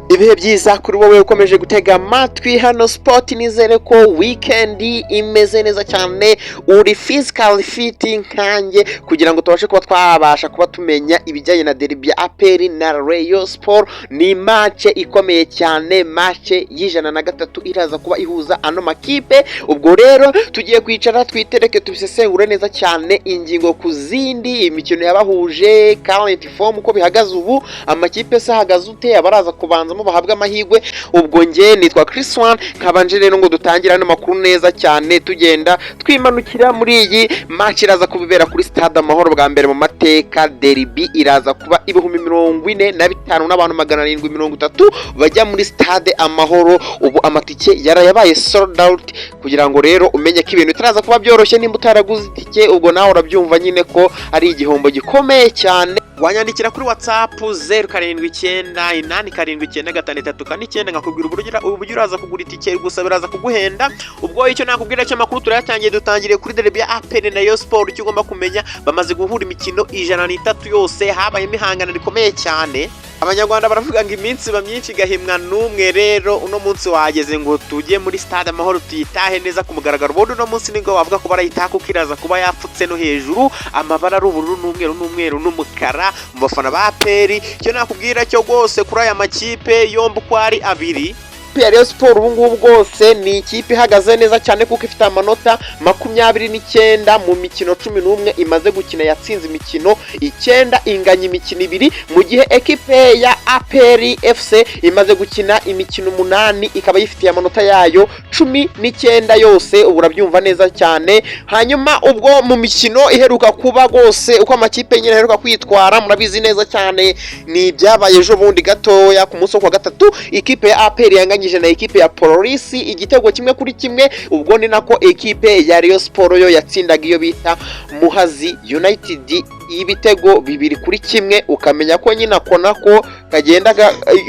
Ibihe byiza kuri wowe ukomeje gutega amatwi hano Sport. Nizere ko weekend imeze neza cyane, uri physical fit nkanjye, kugira ngo tubashe kuba twabasha kuba tumenya ibijyanye na derby ya APR na Rayon Sport. Ni match ikomeye cyane, match y'103 iraza kuba ihuza ano makipe. Ubwo rero tugiye kwicara twitereke, tubisesengure neza cyane, ingingo ku zindi, imikino yabahuje, current form uko bihagaze ubu, amakipe se ahagaze ute, abaraza kubanzamo bahabwa amahirwe. Ubwo nge nitwa Chris One, nkabanje rero ngo dutangire ano makuru neza cyane, tugenda twimanukira muri iyi match iraza kubibera kuri Stade Amahoro. Bwa mbere mu mateka derby iraza kuba 45,730 bajya muri Stade Amahoro. Ubu amatike yarayabaye sold out, kugira ngo rero umenye ko ibintu bitaraza kuba byoroshye. Nimba utaraguze itike, ubwo nawe urabyumva nyine ko ari igihombo gikomeye cyane. Wanyandikira kuri WhatsApp 0798795349, nkakubwira uburyo uraza kugura itike, gusa biraza kuguhenda. Ubwo icyo nakubwira cy'amakuru turayatangiye, dutangiriye kuri derby ya APR na Rayon Sport. Icyo ugomba kumenya, bamaze guhura imikino 103 yose, habayemo ihangana rikomeye cyane. Abanyarwanda baravuga ngo iminsi iba myinshi igahimwa n'umwe. Rero uno munsi wageze ngo tujye muri Stade Amahoro tuyitahe neza ku mugaragaro. Ubundi uno munsi nibwo wavuga ko barayitaha, kuko iraza kuba yapfutse no hejuru, amabara ari ubururu n'umweru n'umweru n'umukara mu bafana ba APR. Icyo nakubwira cyo rwose kuri aya makipe yombi uko ari abiri, ya Rayon Sport ubu ngubu rwose ni ikipe ihagaze neza cyane, kuko ifite amanota 29 mu mikino 11 imaze gukina. Yatsinze imikino icyenda, inganya imikino ibiri, mu gihe ekipe ya APR FC imaze gukina imikino umunani, ikaba yifitiye amanota yayo 19 yose. Ubu urabyumva neza cyane. Hanyuma ubwo mu mikino iheruka kuba rwose, uko amakipe nyine aheruka kwitwara, murabizi neza cyane, ni ibyabaye ejo bundi gatoya ku munsi wo kuwa gatatu. Ikipe ya APR yanganyije na ekipe ya Polisi igitego 1-1. Ubwo ni nako ekipe ya Rayon Sport yo yatsindaga iyo bita Muhazi United ibitego 2-1. Ukamenya ko nyine ako nako kagenda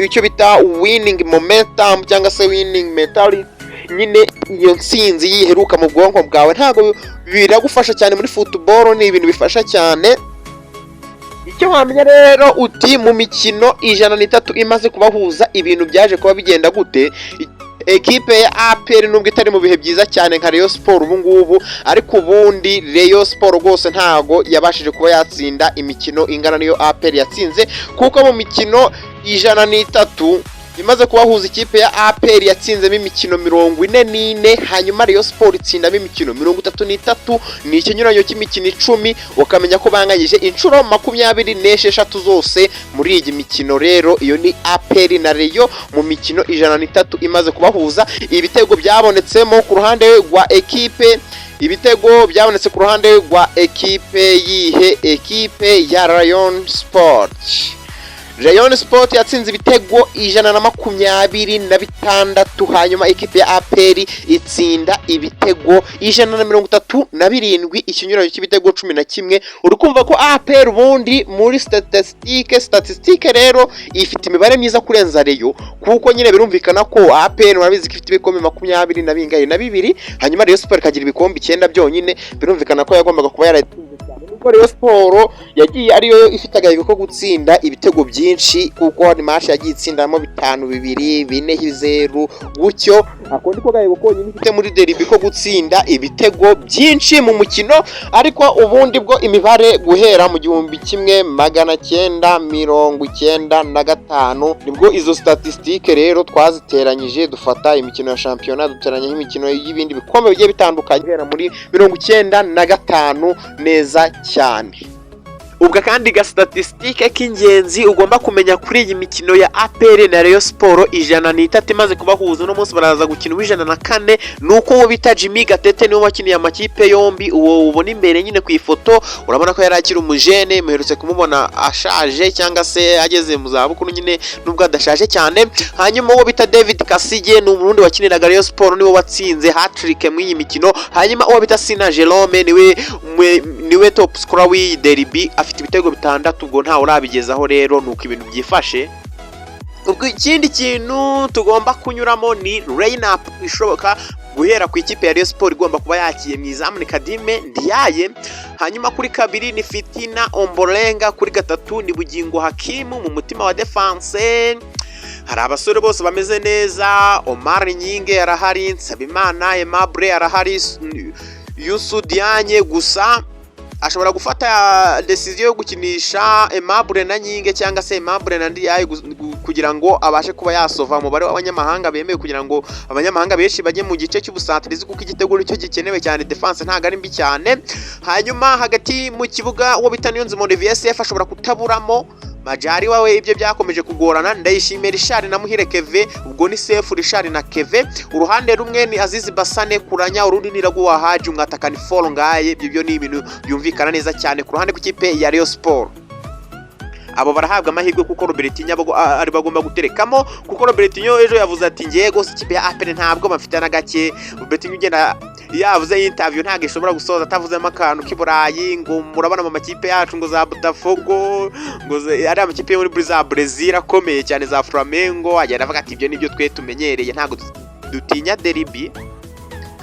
icyo bita winning momentum cyangwa se winning mentality nyine, iyo ntsinzi yiheruka mu bwonko bwawe ntabwo biragufasha cyane muri football, ni ibintu bifasha cyane. Icyo wamenya rero uti mu mikino 103 imaze kubahuza, ibintu byaje kuba bigenda gute? Ekipe ya APR, nubwo itari mu bihe byiza cyane nka Rayon Sport ubu ngubu, ariko ubundi Rayon Sport rwose ntago yabashije kuba yatsinda imikino ingana n'iyo APR yatsinze, kuko mu mikino 103 imaze kubahuza, ikipe ya APR yatsinzemo imikino 44, hanyuma Rayon Sport itsindamo imikino 33. Ni ikinyuranyo cy'imikino 10. Ukamenya ko banganyije inshuro 26 zose muri iyi mikino. Rero iyo ni APR na Rayon mu mikino 103 imaze kubahuza. Ibitego byabonetsemo ku ruhande rwa ekipe, ibitego byabonetse ku ruhande rwa ekipe yihe? Ekipe ya Rayon Sport. Rayon Sport yatsinze ibitego 126, hanyuma ikipe ya APR itsinda ibitego 137, ikinyuranyo cy'ibitego 11. Uri kumva ko APR ubundi muri statistique rero ifite imibare myiza kurenza Rayon, kuko nyine birumvikana ko APR murabizi ko ifite ibikombe makumyabiri na bingahe na bibiri, hanyuma Rayon Sport ikagira ibikombe icyenda byonyine. Birumvikana ko yagombaga kuba yaratsinze cyane, nubwo Rayon Sport yagiye ariyo ifite agahigo ko gutsinda ibitego byinshi, kuko hari match yagiye itsindamo 5, 2, 4, 0 gutyo. Ako niko gahigo konyine ifite muri derby ko gutsinda ibitego byinshi mu mukino. Ariko ubundi bwo imibare guhera mu 1995 nibwo izo statistique rero twaziteranyije, dufata imikino ya shampiyona, duteranyaho imikino y'ibindi bikombe bigiye bitandukanye, guhera muri 95 neza cyane. Ubwo akandi ga statistique k'ingenzi ugomba kumenya kuri iyi mikino ya APR na Rayon Sport 103 imaze kubahuza, uno munsi baraza gukina uw'104, ni uko uwo bita Jimmy Gatete niwe wakiniye amakipe yombi. Uwo ubona imbere nyine ku ifoto, urabona ko yari akiri umujene, muherutse kumubona ashaje cyangwa se ageze mu zabukuru nyine, nubwo adashaje cyane. Hanyuma uwo bita David Kasige ni umurundi wakiniraga Rayon Sport, niwe watsinze hat-trick muri iyi mikino. Hanyuma uwo bita Sina Jerome niwe top scorer w'iyi derby, afite ibitego bitandatu, ubwo ntawe urabigezaho. Rero nuko ibintu byifashe. Ubwo ikindi kintu tugomba kunyuramo ni line up ishoboka guhera ku ikipe ya Rayon Sport igomba kuba yakiye. Mu izamu ni Khadime Ndiaye, hanyuma kuri kabiri ni Fitina Ombolenga, kuri gatatu ni Bugingo Hakimu mu mutima wa defense. Hari abasore bose bameze neza. Omar Gning arahari, Nsabimana Aimable arahari, Youssou Diagne. Gusa ashobora gufata decision yo gukinisha Aimable na Gning cyangwa se Aimable na Ndiaye kugira ngo abashe kuba yasova umubare w'abanyamahanga bemewe, kugira ngo abanyamahanga benshi bajye mu gice cy'ubusatirizi, kuko igitego nicyo gikenewe cyane. Defense ntabwo ari mbi cyane. Hanyuma hagati mu kibuga, uwo bita Niyonzima Olivier Sefu ashobora kutaburamo. Majari wawe ibyo byakomeje kugorana. Ndayishimiye Richard na Muhire Keve, ubwo ni Sefu, Richard na Keve. Uruhande rumwe ni Azizi Basane Kuranya, urundi ni Iraguha Haji, umwataka ni Fall Ngaye. Ibyo byo ni ibintu byumvikana neza cyane. Ku ruhande rw'ikipe ya Rayon Sport, abo barahabwa amahirwe kuko Robertinho ari bagomba guterekamo, kuko Robertinho ejo yavuze ati: "Ngiye rwose ikipe ya APR ntabwo bafite na gake." Robertinho ugenda yavuze interview ntabwo ishobora gusoza atavuzemo akantu k'i Burayi, ngo murabona mu makipe yacu, ngo za Botafogo, ngo ari amakipe yo muri za Brazil akomeye cyane, za Flamengo. Agenda avuga ati: "Ibyo nibyo twe tumenyereye, ntabwo dutinya derby."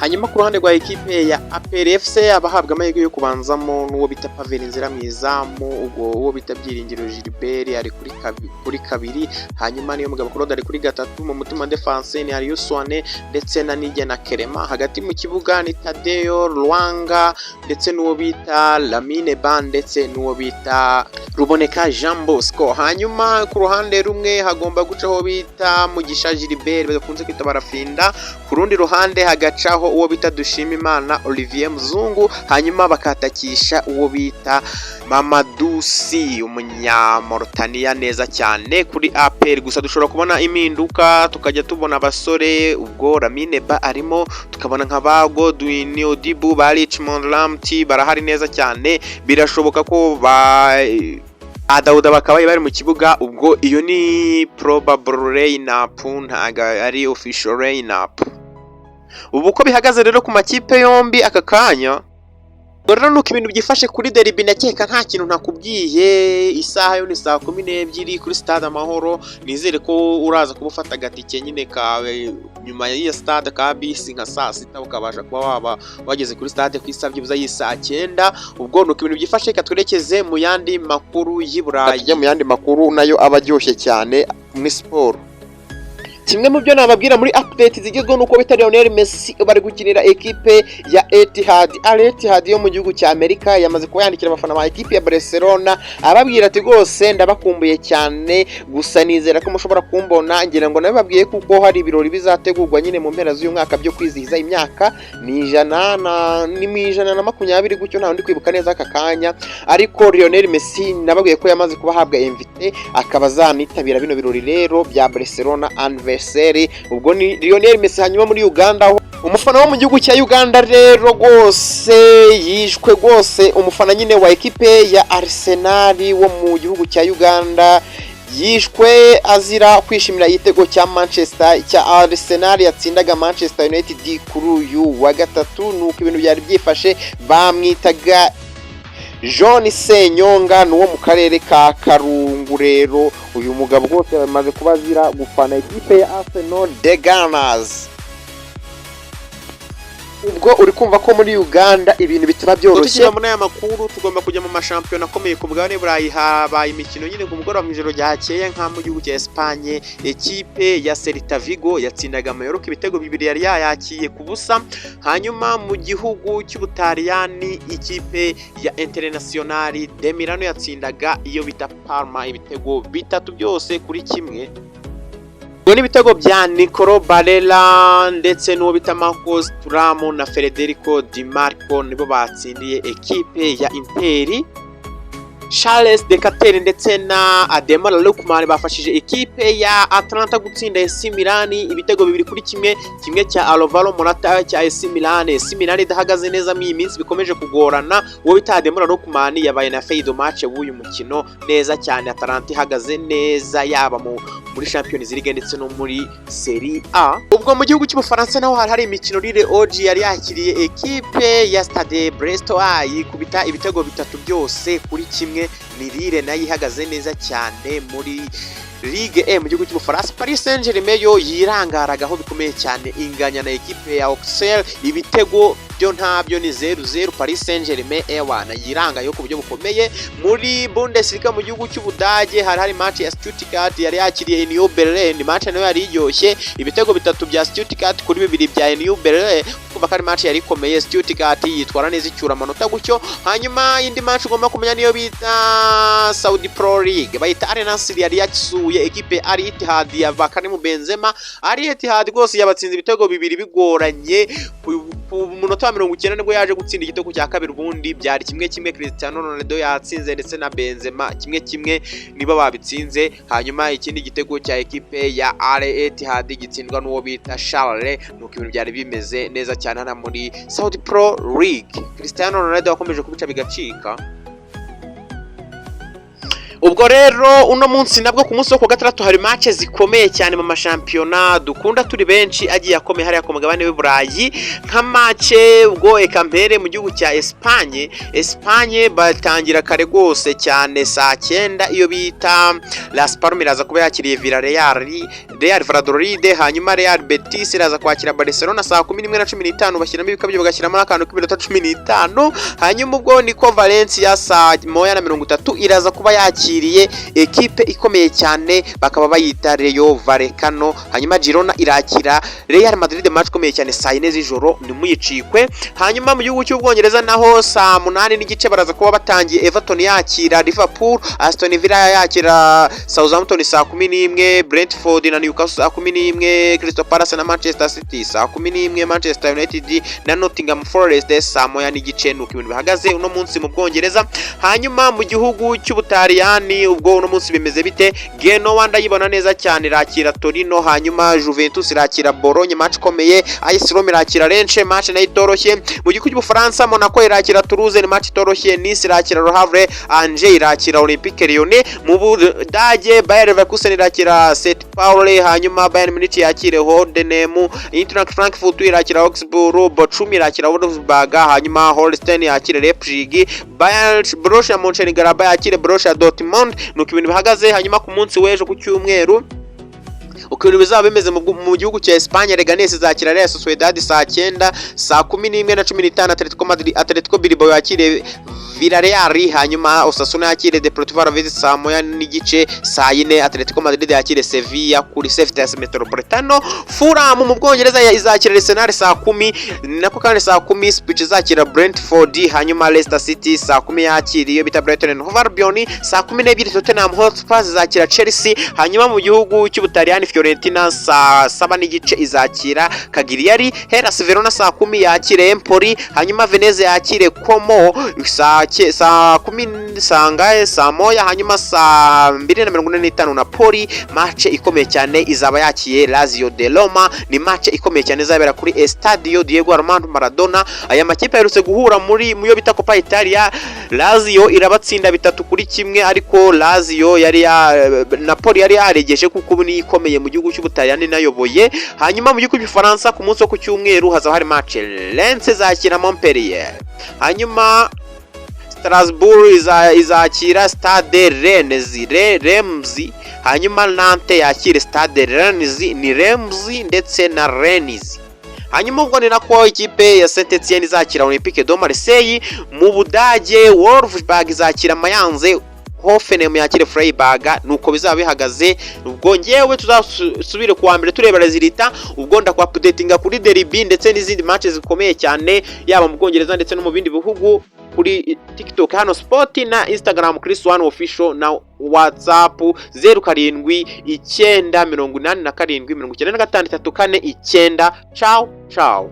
Hanyuma ku ruhande rwa ekipe ya APR FC, abahabwa amahirwe yo kubanzamo n'uwo bita Pavel Nzira mu izamu, ubwo uwo bita Byiringiro Gilbert ari kuri kabiri, hanyuma niyo mugabo Claude ari kuri gatatu. Mu mutima defense ni Aliou Souane ndetse na Niyigena Clement. Hagati mu kibuga ni Tadeo Lwanga ndetse n'uwo bita Lamine Ban ndetse n'uwo bita Ruboneka Jean Bosco. Hanyuma ku ruhande rumwe hagomba gucaho bita Mugisha Gilbert bakunze kwita Barafinda, ku rundi ruhande hagacaho uwo bita Dushimimana Olivier Muzungu, hanyuma bakatakisha uwo bita Mamadou Sy, umunyamauritania, neza cyane kuri APR. Gusa dushobora kubona impinduka, tukajya tubona abasore, ubwo Lamine Ba arimo, tukabona nka ba Godwin Odibu, ba Richmond Lamptey barahari neza cyane. Birashoboka ko ba Adawuda bakabaye bari mu kibuga. Ubwo iyo ni probable line-up, ntabwo ari official line-up. Ubu uko bihagaze rero ku makipe yombi aka kanya, ubwo rero nuko ibintu byifashe kuri derby. Ndakeka nta kintu ntakubwiye. Isaha yo ni saa 12 kuri Stade Amahoro. Nizere ko uraza kuba ufata agatike nyine kawe nyuma y'iyo stade ka bisi nka saa 6, ukabasha kuba waba wageze kuri stade ku isaha byibuze y'isaa 9. Ubwo nuko ibintu byifashe. Reka twerekeze mu yandi makuru y'i Burayi. Tujye mu yandi makuru nayo aba aryoshye cyane muri siporo. Kimwe mu byo nababwira muri update zigezweho nuko bita Lionel Messi bari gukinira ekipe ya Etihad. Al Ittihad yo mu gihugu cya Amerika yamaze kuba yandikira abafana ba ekipe ya Barcelona, ababwira ati: "Rwose ndabakumbuye cyane, gusa nizera ko mushobora kumbona." Ngira ngo nabibabwiye kuko hari ibirori bizategurwa nyine mu mpera z'uyu mwaka byo kwizihiza imyaka ni ijana na ni mu 120 gutyo, ntawe ndi kwibuka neza aka kanya. Ariko Lionel Messi nababwiye ko yamaze kuba ahabwa invite, akaba azanitabira bino birori rero bya Barcelona anniversary. Ubwo ni Lionel Messi. Hanyuma muri Uganda ho, umufana wo mu gihugu cya Uganda rero rwose yishwe rwose. Umufana nyine wa ekipe ya Arsenal wo mu gihugu cya Uganda yishwe azira kwishimira igitego cya Manchester cya Arsenal yatsindaga Manchester United kuri uyu wa gatatu. Nuko ibintu byari byifashe. Bamwitaga John Senyonga, ni uwo mu karere ka Karungu. Rero uyu mugabo rwose yamaze kuba azira gufana ikipe ya Arsenal, The Gunners. Ubwo uri kumva ko muri Uganda ibintu bitaba byoroshye. Tukiri muri aya makuru, tugomba kujya mu mashampiyona akomeye ku mugabane Burayi. Habaye imikino nyine ku mugoroba mu ijoro ryakeye. Nka mu gihugu cya Espagne, ekipe ya Celta Vigo yatsindaga Mallorca ibitego 2 yari yayakiye ku busa. Hanyuma mu gihugu cy'Ubutaliyani, ikipe ya Internazionale de Milano yatsindaga iyo bita Parma ibitego 3 byose kuri 1. Ubwo n'ibitego bya Nicolo Barella ndetse n'uwo bita Marcus Thuram na Federico Di Marco nibo batsindiye ekipe ya Inter. Charles De Ketelaere ndetse na Ademola Lookman bafashije ekipe ya Atalanta gutsinda AC Milan ibitego 2 kuri 1, kimwe cya Alvaro Morata cya AC Milan. AC Milan idahagaze neza muri iyi minsi, bikomeje kugorana. Uwo bita Ademola Lookman yabaye na feuille de match w'uyu mukino neza cyane. Atalanta ihagaze neza yaba muri Champions League ndetse no muri Serie A. Ubwo mu gihugu cy'Ubufaransa naho hari imikino. Lille OG yari yakiriye ekipe ya Stade Brestois, yikubita ibitego 3 byose kuri 1. Ni Lille nayo ihagaze neza cyane muri Ligue 1 mu gihugu cy'Ubufaransa. Paris Saint-Germain yo yirangaragaho bikomeye cyane, inganya na ekipe ya Auxerre ibitego Byo ntabyo, ni 0-0. Paris Saint-Germain ewana yirangaye ku buryo bukomeye. Muri Bundesliga mu gihugu cy'Ubudage hari match ya Stuttgart yari yakiriye Union Berlin. Match nayo yari iryoshye, ibitego bitatu bya Stuttgart kuri bibiri bya Union Berlin. Kumva ko ari match yari ikomeye, Stuttgart yitwara neza, icyura amanota gutyo. Hanyuma indi match ugomba kumenya niyo bita Saudi Pro League, bayita Al Nassr yari yasuye ekipe Al Ittihad ya Karim Benzema. Al Ittihad rwose yabatsinze ibitego bibiri bigoranye. Ku munota wa 90 nibwo yaje gutsinda igitego cya kabiri, ubundi byari 1-1. Cristiano Ronaldo yatsinze ndetse na Benzema, 1-1 nibo babitsinze. Hanyuma ikindi gitego cya ekipe ya Al Ittihad gitsindwa n'uwo bita Charles. Nuko ibintu byari bimeze neza cyane hano muri Saudi Pro League. Cristiano Ronaldo yakomeje kubica bigacika. Ubwo rero uno munsi nabwo, ku munsi wo ku gatandatu, hari match zikomeye cyane mu mashampiyona dukunda turi benshi agiye akomeye hariya ku mugabane w'i Burayi. Nka match ubwo ekampere mu gihugu cya Espagne. Espagne batangira kare rwose cyane, saa 9, iyo bita Las Palmas iraza kuba yakiriye Villarreal, Real Valladolid. Hanyuma Real Betis iraza kwakira Barcelona saa 11:15, bashyiramo ibikabyo, bagashyiramo n'akantu k'iminota 15. Hanyuma ubwo niko Valencia saa 1:30 iraza kuba yakiriye ekipe ikomeye cyane, bakaba bayita Rayo Vallecano. Hanyuma Girona irakira Real Madrid, match ikomeye cyane saa 4 z'ijoro, ntimuyicikwe. Hanyuma mu gihugu cy'Ubwongereza naho saa 8:30 baraza kuba batangiye, Everton yakira Liverpool, Aston Villa yakira Southampton saa 11, Brentford na Newcastle saa 11, Crystal Palace na Manchester City saa 11, Manchester United na Nottingham Forest saa 1:30. Nuko ibintu bihagaze uno munsi mu Bwongereza. Hanyuma mu gihugu cy'Ubutaliyani ubwo uno munsi bimeze bite? Genoa ndayibona neza cyane irakira Torino. Hanyuma Juventus irakira Bologna, match ikomeye. AS Roma irakira Lecce, match nayo itoroshye. Mu gihugu cy'Ubufaransa Monaco irakira Toulouse, ni match itoroshye. Nice irakira Le Havre, Angers irakira Olympique Lyonnais. Mu Budage Bayer Leverkusen irakira St Pauli, hanyuma Bayern Munich yakire Hoffenheim, Eintracht Frankfurt irakira Augsburg, Bochum irakira Wolfsburg, hanyuma Holstein yakire Leipzig, Bayern Borussia Mönchengladbach yakire Borussia Dortmund. Nuko ibintu bihagaze. Hanyuma ku munsi w'ejo ku cyumweru, uko ibintu bizaba bimeze mu gihugu cya Espagne: Leganes izakira Real Sociedad saa 9. Saa 11:15 Atletico Madrid, Atletico Bilbao yakire Villarreal, hanyuma Osasuna yakire Deportivo Alaves saa 1:30. Saa 4 Atletico Madrid yakire Sevilla kuri Sevilla Metropolitano. Fulham mu Bwongereza izakira Arsenal saa 10, nako kandi saa 10 Ipswich izakira Brentford. Hanyuma Leicester City saa 10 yakira iyo bita Brighton and Hove Albion. Saa 12 Tottenham Hotspur izakira Chelsea. Hanyuma mu gihugu cy'Ubutaliyani Fiorentina saa 7:30 izakira Cagliari. Hellas Verona saa 10 yakire Empoli. Hanyuma Venezia yakire Como saa 10, saa ngahe, saa 1. Hanyuma saa 2:45 Napoli, match ikomeye cyane, izaba yakiye Lazio de Roma. Ni match ikomeye cyane izabera kuri Estadio Diego Armando Maradona. Aya makipe aherutse guhura muri muyo bita Coppa Italia, Lazio irabatsinda 3-1, ariko Lazio yari ya Napoli yari yaregeje, kuko ubu niyo ikomeye mu gihugu cy'Ubutaliyani nayoboye. Hanyuma mu gihugu cy'Ubufaransa ku munsi wo ku cyumweru hazaba hari match, Lens izakira Montpellier, hanyuma Strasbourg izakira Stade Rennes, Reims, hanyuma Nantes yakire Stade Rennes. Ni Reims ndetse na Rennes. Hanyuma ubwo ni nako ikipe ya Saint Etienne izakira Olympique de Marseille. Mu Budage Wolfsburg izakira Mayence, Hoffenheim yakire Freiburg. Nuko bizaba bihagaze. Ubwo ngewe tuzasubire kuwa mbere tureba résultat. Ubwo ndakwa updatinga kuri derby ndetse n'izindi match zikomeye cyane, yaba mu Bwongereza ndetse no mu bindi bihugu, kuri TikTok hano Sport na Instagram Chris One Official na WhatsApp 0798879349. Ciao ciao.